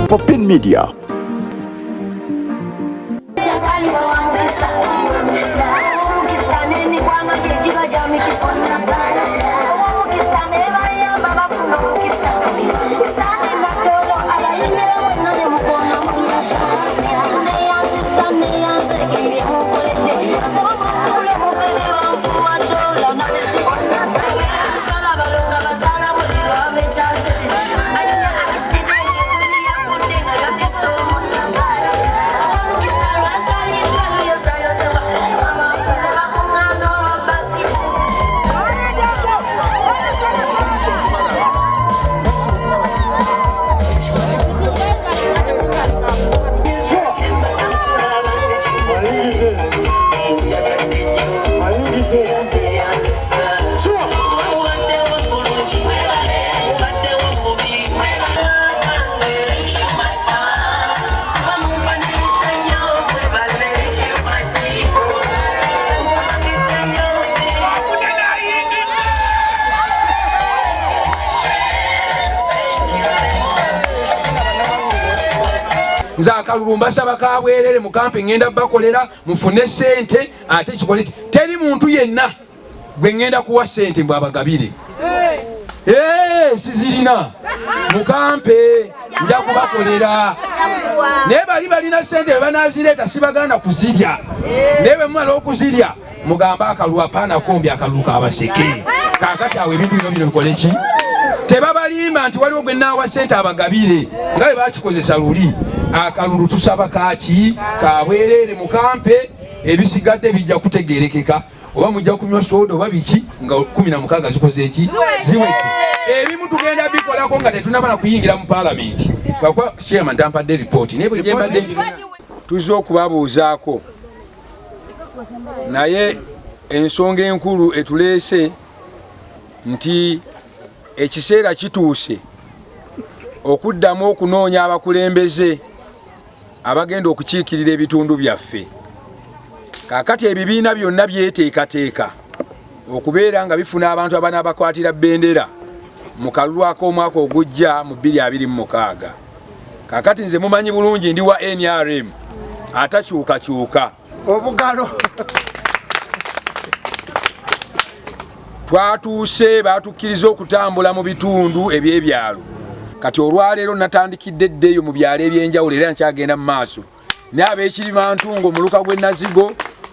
Popin Media. Nze akalulu mbasaba kabwerere mu kampi, ngenda bakolera mufune sente, ate kikole teri muntu yenna gwe ngenda kuwa sente mbw abagabire. Sizirina mukampe, nja kubakolera. Naye bali balina sente banazireeta, sibaganda kuzirya, naye bwe mumala okuzirya mugambe akalulu apaana kumbi, akalulu kabaseke. Kakati awo ebintu bino bino bikole ki? Tebabalimba nti waliwo gwe naawa sente abagabire nga bwe bakikozesa luli. Akalulu tusaba kaki kabwerere mukampe, ebisigadde bijja kutegerekeka, oba mujja kunywa soda oba biki, nga 16 zikoze eki ziwedde. Ebimu tugenda bikolako nga tetunamala kuyingira mu paalamenti, lwakuba chairman tampadde ripooti, naye bwe gyembadde tuzze okubabuuzaako. Naye ensonga enkulu etuleese nti ekiseera kituuse okuddamu okunoonya abakulembeze abagenda okukiikirira ebitundu byaffe. Kaakati ebibiina byonna byeteekateeka okubeera nga bifuna abantu abanaabakwatira bendera mu kalulu ak'omwaka ogujja mu 2026. Kaakati nze mumanyi bulungi ndi wa NRM atakyukakyuka. Obugalo twatuuse, batukkiriza okutambula mu bitundu eby'ebyalo. Kati olwaleero natandikidde eddeeyo mu byalo eby'enjawulo era nkyagenda mu maaso. Naye ab'Ekirimantungo muluka gw'e Nazigo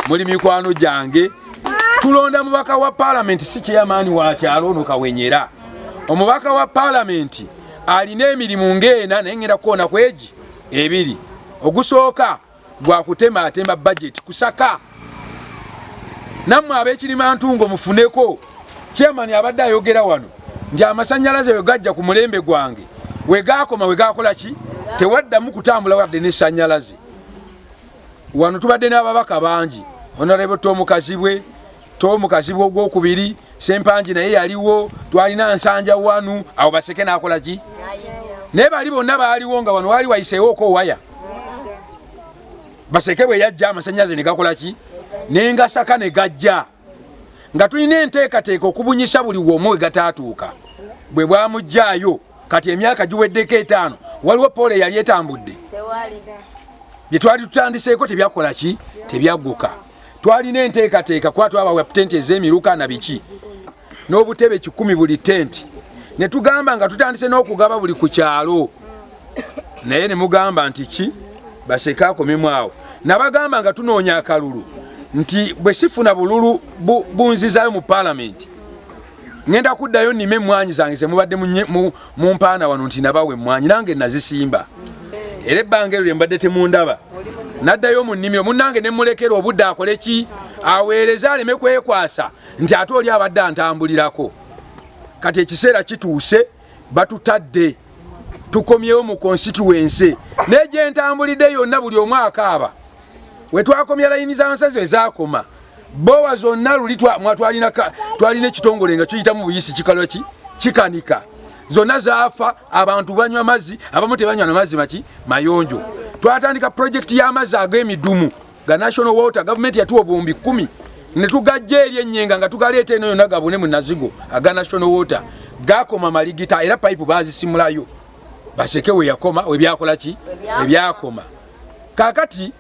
muli mikwano gyange. Tulonda mubaka wa paalamenti, si chairman wa kyalo ono Kawenyera. Omubaka wa paalamenti alina emirimu ng'ena, naye ngenda kukoona ku egi ebiri. Ogusooka gwa kutemaatema bajeti kusaka. Nammwe ab'Ekirimantungo mufuneko. Chairman abadde ayogera wano nti amasannyalaze we gajja ku mulembe gwange we gaakoma we gaakola ki, tewaddamu kutambula wadde n'essannyalaze. Wano tubadde n'ababaka bangi, Honorable Tom Kazibwe, Tom Kazibwe ogwokubiri, Sempangi naye yaliwo, twalina Nsanja wanu awo Baseke n'akola ki, naye bali bonna baaliwo nga wano waali wayiseewo oko waya. Baseke bwe yajja amasannyalaze ne gakola ki, nengasaka ne gajja, nga tulina enteekateeka okubunyisa buli womu we gataatuuka. Bwe bwamuggyaayo kati emyaka giweddeko 5, waliwo poolo eyali etambudde bye twali tutandiseeko tebyakola ki, tebyagguka. Twalina enteekateeka kuba twabawa tenti ez'emiruka na biki n'obutebe 100 buli tenti, ne tugamba nga tutandise n'okugaba buli ku kyalo, naye ne mugamba nti ki Baseke akomemu awo. Nabagamba nga tunoonya akalulu nti bwe sifuna bululu bunzizaayo mu paalamenti, ngenda kuddayo nnime emmwanyi zange ze mubadde mu mpaana wano nti nabawa emmwanyi nange nazisimba, era ebbanga eryo lye mbadde temundaba naddayo mu nnimiro munnange ne mmulekera obudde akole ki, aweereze aleme kwekwasa nti ate oli abadde antambulirako. Kati ekiseera kituuse batutadde tukomyewo mu constituency, naye gye ntambulidde yonna buli omu akaaba. We twakomya layini za nsazo ezaakoma bowa zonna luli twalina ekitongole nga kiyitamu buyisi kikalo ki kikanika zonna zaafa, abantu banywa mazzi, abamu tebanywa na mazzi maki mayonjo. Twatandika projekiti y'amazzi ag'emidumu ga National Water, gavumenti yatuwa obuwumbi 10 ne tugajja eri Ennyenga nga tugaleeta eno yonna gabune mu Nazigo aga National Water. Gakoma maligita, era payipu bazisimulayo. Baseke we yakoma, webyakola ki ebyakoma. Kakati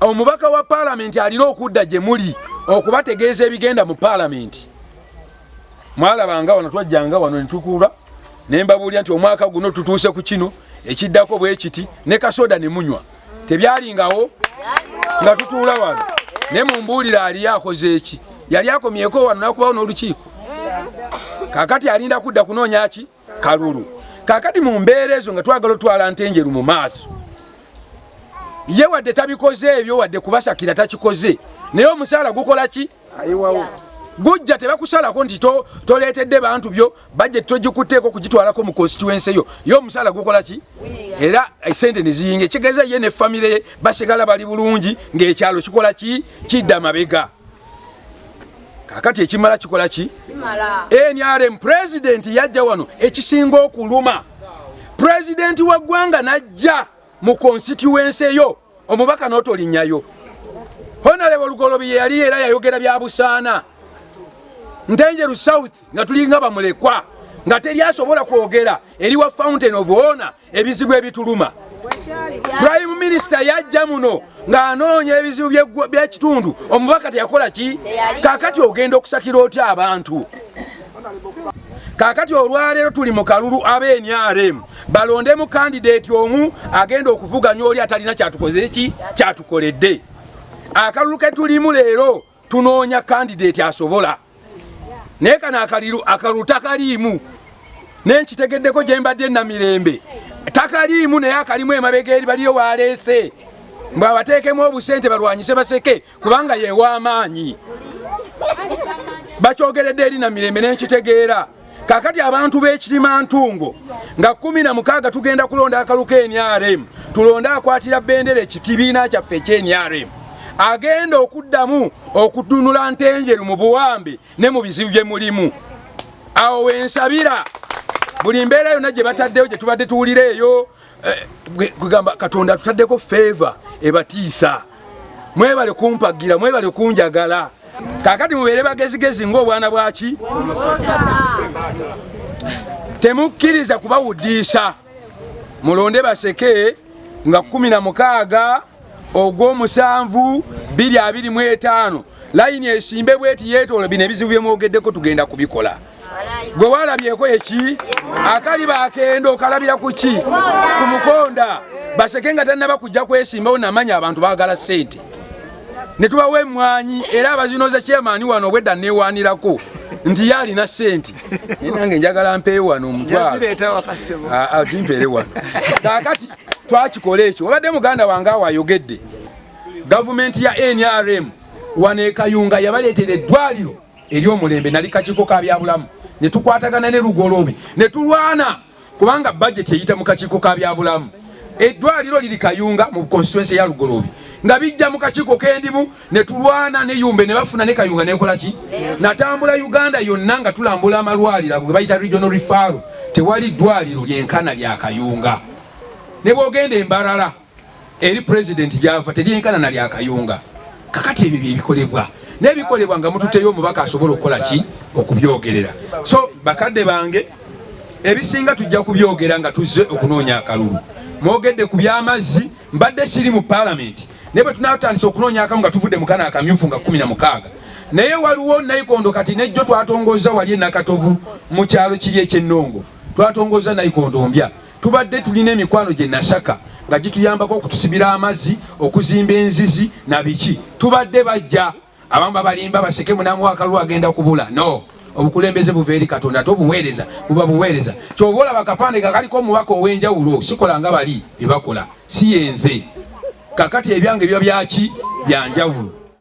omubaka wa paalamenti alina okudda gye muli okubategeeza ebigenda mu paalamenti. Mwalabanga wano, twajjanga wano netukuula ne mbabuulira nti omwaka guno tutuuse ku kino ekiddako bwe kiti, ne kasoda ne munywa. Tebyalingawo nga tutuula wano ne mumbuulira aliyo akoze eki. Yali akomyeko wano nakubawo n'olukiiko. Kakati alinda kudda kunoonya ki kalulu. Kakati mu mbeera ezo nga twagala otwala Ntenjeru mu maaso, ye wadde tabikoze ebyo, wadde kubasakira takikoze, naye omusaala gukola ki? Gujja. Tebakusalako nti toleetedde bantu byo budget togikutteeko kugitwalako mu constituency yo. Ye omusaala gukola ki? Era esente neziyinga, ekitegeeza ye ne famire ye basigala bali bulungi, ng'ekyalo kikola ki? Kidda mabega. Kakati ekimala kikola ki? NRM president yajja wano, ekisinga okuluma, pulezidenti wa ggwanga najja mu constituency yo, omubaka n'otolinnyayo. Honorable Lugolobi ye yali era yayogera bya busaana. Ntenjeru South nga tulinga bamulekwa, nga teri asobola kwogera eri wa Fountain of Honor ebizibu ebituluma. Prime Minister yajja muno ng'anoonya ebizibu by'ekitundu, omubaka teyakola ki? Kakati ogenda okusakira otya abantu? Kakati olwaleero tuli mu kalulu, ab'NRM balondemu candidate omu agenda okuvuganya oli atalina kyatukoze ki kyatukoledde. Akalulu ke tulimu leero, tunoonya candidate asobola, naye kano akalulu takaliimu. Nenkitegeddeko gye mbadde Namirembe takaliimu, naye akalimu emabega eri baliyo waleese mbwe abateekemu obusente balwanyise Baseke kubanga yew'amaanyi. Bakyogeredde eri Namirembe nenkitegeera. Kakati abantu b'Ekirimantungo, nga 16 tugenda kulonda akalu ka NRM, tulonde akwatira bendera ekibiina kyaffe ekye NRM, agenda okuddamu okutunula Ntenjeru mu buwambe ne mu bizibu bye mulimu. Awo wensabira buli mbeera yonna gye bataddeyo, gye tubadde tuwulira eyo, kugamba Katonda tutaddeko favor ebatiisa. Mwebale kumpagira, mwebale kunjagala. Kakati mubeere bagezigezi ng'obwana bwaki, temukkiriza kubawuddiisa. Mulonde Baseke nga 16 ogw'omusanvu 2025. Layini esimbe bweti yeetoola. Bino ebizibu byemwogeddeko tugenda kubikola. Gwe walabyeko eki akaliba akendo okalabira ku ki? Ku mukonda. Baseke nga tannaba kujja kwesimbawo, namanya abantu baagala ssente, ne tubawa emwanyi era abazinoza. Chairman wano obwedda newanirako nti ye alina ssente, naye nange njagala mpeewo wano omutwalo zimpeere wano. Kakati twakikola ekyo. Wabadde muganda wange awo ayogedde, gavumenti ya NRM wano Ekayunga yabaleetera eddwaliro ery'omulembe. Nali kakiiko ka byabulamu, ne tukwatagana ne Lugoloobi ne tulwana kubanga budget eyita mu kakiiko ka byabulamu. Eddwaliro liri Kayunga mu constituency ya Lugoloobi, nga bijja mu kakiiko k'endimu, ne tulwana ne Yumbe ne bafuna ne Kayunga nekola ki. Natambula Uganda yonna nga tulambula amalwaliro ago ge bayita regional referral, tewali ddwaliro lyenkana lya Kayunga. Ne bwogenda Embarara eri president gyava, teryenkana na lya Kayunga. Kakati ebyo byebikolebwa nebikolebwa nga mututeyo omubaka asobola okukola ki? Okubyogerera. So bakadde bange, ebisinga tujja kubyogera nga tuzze okunoonya akalulu. Mwogedde ku byamazzi, mbadde siri mu paalamenti, naye bwe tunatandisa okunoonya akamu nga tuvudde mu kano akamyufu nga 16, naye waliwo nayikondo kati nejjo twatongoza wali Enakatovu mu kyalo kiri ekyennongo, twatongoza nayikondo mbya. Tubadde tulina emikwano gye Nasaka nga gituyambako okutusibira amazzi, okuzimba enzizi na biki. Tubadde bajja abamu babalimba, Baseke munamu akalulu agenda kubula. No, obukulembeze buva eri Katonda, ate obuweereza buba buweereza. Kyova olaba akapande kakaliko omubaka ow'enjawulo. Sikola nga bali byebakola, si yenze. Kakati ebyange biba byaki? Byanjawulo.